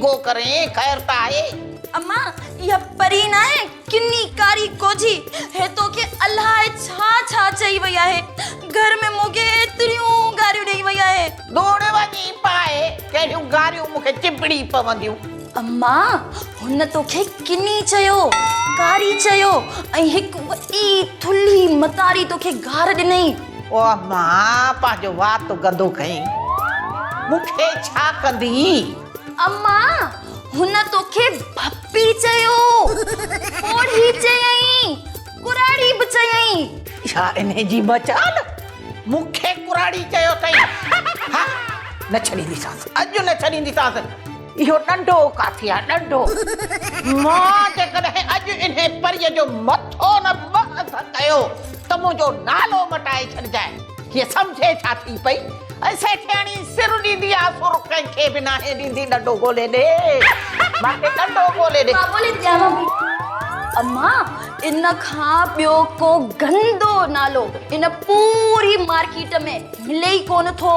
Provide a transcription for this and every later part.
ٺينگو ڪرين، خير ته آهي؟ اما، اها پري ناهي، ڪني ڪاري ڪوجهي، هي توکي الائي ڇا ڇا چئي وئي آهي. گهر ۾ مون کي ايتريون گاريون ڏيئي وئي آهي. ڌوڙ وڃي پائي، ڪهڙيون گاريون مون کي چنبڙي پونديون. اما، هن توکي ڪني چيو، ڪاري چيو ۽ هڪ وڏي ٿلهي متاري توکي گار ڏنئي. او اما، پنهنجو وات گندو ڪئين، مون کي ڇا ڪندين؟ اما، هن توکي ڀپي چيو، پوڙهي چيائين، ڪراڙي به چيائين. ڇا انهي جي مجال، مون کي ڪراڙي چيو اٿئي؟ ها، نه ڇڏينديسانس، اڄ نه ڇڏينديسانس. اهو ڏنڊو ڪاٿي آ ڏنڊو. مان جيڪڏهن اڄ انهي پريء جو مٿو نه ٻه اڌ ڪيو ته منهنجو نالو مٽائي ڇڏجانء. هيء سمجهي ڇا ٿي پئي؟ ۽ سيٺياڻي سر ڏيندي آ سر ڪنهن کي به ناهي ڏيندي ڏنڊو ڳولي ڏي. مان کي ڏنڊو ڳولي ڏي. مان ڳولي ڏيانو ٿي. امان ان کان ٻيو ڪو گندو نالو ان پوري مارڪيٽ ۾ ملي ئي ڪونه ٿو.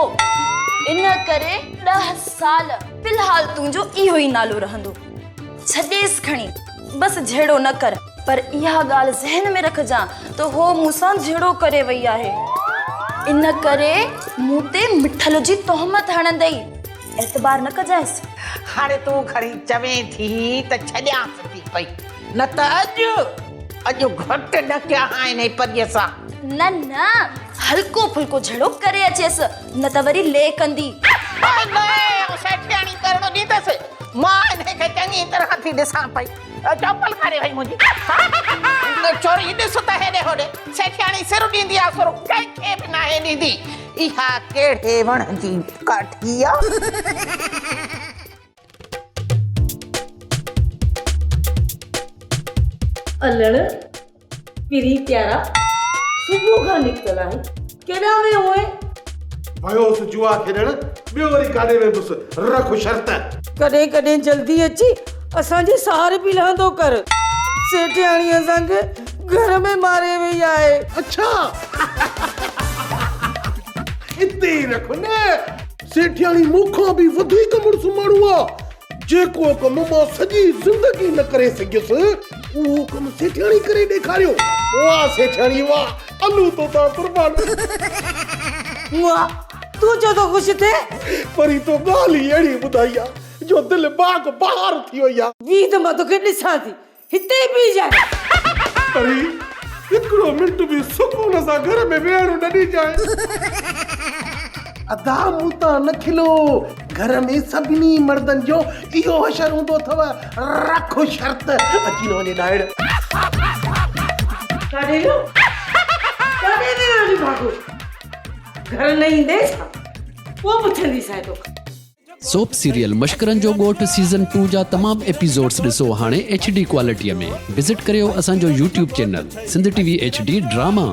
ان ڪري ڏهه سال في الحال تنهنجو اهو ئي نالو رهندو. ڇڏيس کڻي، بس جهيڙو نه ڪر. پر اها ڳالهه ذهن ۾ رکجان ته هوء مون سان جهيڙو ڪري وئي آهي. ان ڪري مون تي مٺل جي تهمت هڻندئي. اعتبار نه ڪجانس. هاڻي تون کڻي چوين ٿي ته ڇڏيانس ٿي پئي، نه ته اڄ، اڄ گهٽ نه ڪيان ها انهي پريء سان. نه نه، هلڪو ڦلڪو جهيڙو ڪري اچيس، نه ته وري لي ڪندي. نه نه، سيٺياڻي ڪرڻو ڏيندس. مان انهي کي چڱي طرح ٿي ڏسان پئي. چمپل ڪاڏي وئي منهنجي؟ ڇوري ڏس ته هيڏي هوڏي. سيٺياڻي سر ڏيندي آ سر ڪنهن کي به ناهي ڏيندي. اها ڪهڙي وڻ جي ڪاٺي آ؟ الڙ پرين پيارا، صبح کان نڪتل آهين، ڪيڏانهن ويو هئين؟ ويو هوس جوا کيڏڻ، ٻيو وري ڪاڏي ويندس، رک شرط. ڪڏهن ڪڏهن جلدي اچي اسان جي سار به لهندو ڪر. سيٺياڻي اسان کي گهر ۾ ماري وئي آهي. اڇا! اتي ئي رک نه، سيٺياڻي مون کان به وڌيڪ مڙس ماڻهو آ. جيڪو ڪم مان سڄي زندگي نه ڪري سگهيس، اهو ڪم سيٺياڻي ڪري ڏيکاريو. واه سيٺياڻي واه، الو تو تان قربان. واھ، تون ڇو ٿو خوش ٿين؟ پرين تو ڳالهه ئي اهڙي ٻڌائي آ، جو دل باغ بهار ٿي وئي آ. ويهه ته مان توکي ڏسان ٿي، هتي ئي بيهجانء. پرين، هڪڙو منٽ به سڪون سان گهر ۾ ويهڻ نه ڏجانء. ادا مون تان نه کلو، گهر ۾ سڀني مردن جو اهو حشر هوندو اٿو، رک شرط اچي نه وڃي ڏائڻ. ڪاڏي ويو؟ ڪاڏي ويو اڙي ڀاڳو؟ گهر نه ايندين ڇا؟ پوء پڇنديسانء توکان. سوپ سيريل مشڪرن جو ڳوٺ سيزن ٽو جا تمام ايپيسوڊس ڏسو هاڻي ايڇ ڊي ڪوالٽي ۾ وزٽ ڪريو اسان جو YouTube channel Sindh T V H D drama.